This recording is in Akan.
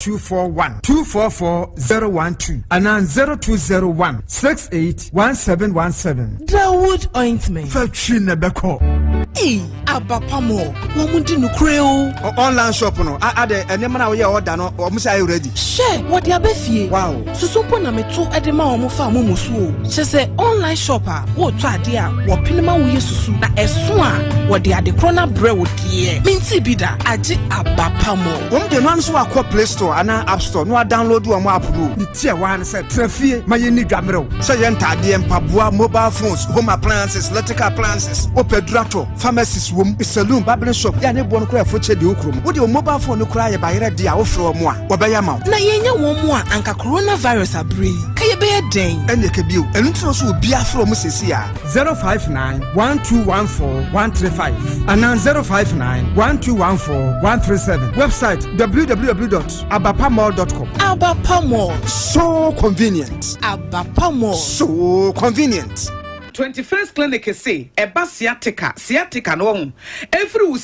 0241 244 012 anaa 0201 68 1717. Dawood ointment. Fa twi na ɛbɛkɔ. Ei, aba pa mɔ, wɔn mo di nokorɛ o. Online shop no, adɛ nneɛma no a woyɛ order no, wɔn sɛ ayɛ ready. Hwɛ, wɔde aba fie. Wow. Susu mpo na meto de ma wɔn fa momo so o. Kyerɛ sɛ online shop a wotɔ adeɛ a wɔpene ma woyɛ susu na ɛso a wɔde ade korɔ no abrɛ wo deɛ. Mente bi da, agye aba pa mɔ. Wɔn deɛ no ano so wakɔ Play Store anaa App Store na wadownload wɔn app no. Ne ti a waa ne sɛ tena fie ma yɛnni dwammerɛw. Sɛ yɛ ntaadeɛ, mpaboa, mobile phones, home appliances, electrical appliances, wopɛ duratɔ, pharmacies wom, saloon, barbering shop, yɛ a ne boɔ no koraa ɛfo kyɛ deɛ wɔ kurom. Wode wo mobile phone no koraa yɛ bayerɛ deɛ a wofrɛ wɔn a, wɔbɛyɛ ama wo. Na yɛnyɛ wɔn mu a anka coronavirus aberɛ yi, ka yɛbɛyɛ dɛn? Ɛnneɛ ka bio, ɛno nti na ɔsɛ obiara frɛ wɔn seesei ara. 059 1214 135 anaa 059 1214 137. Website www.abapamall.com. Abapa Mall. So convenient. Abapa Mall. So convenient. 21st Clinic se ɛba sciatica, sciatica no wahu, ɛfiri wo.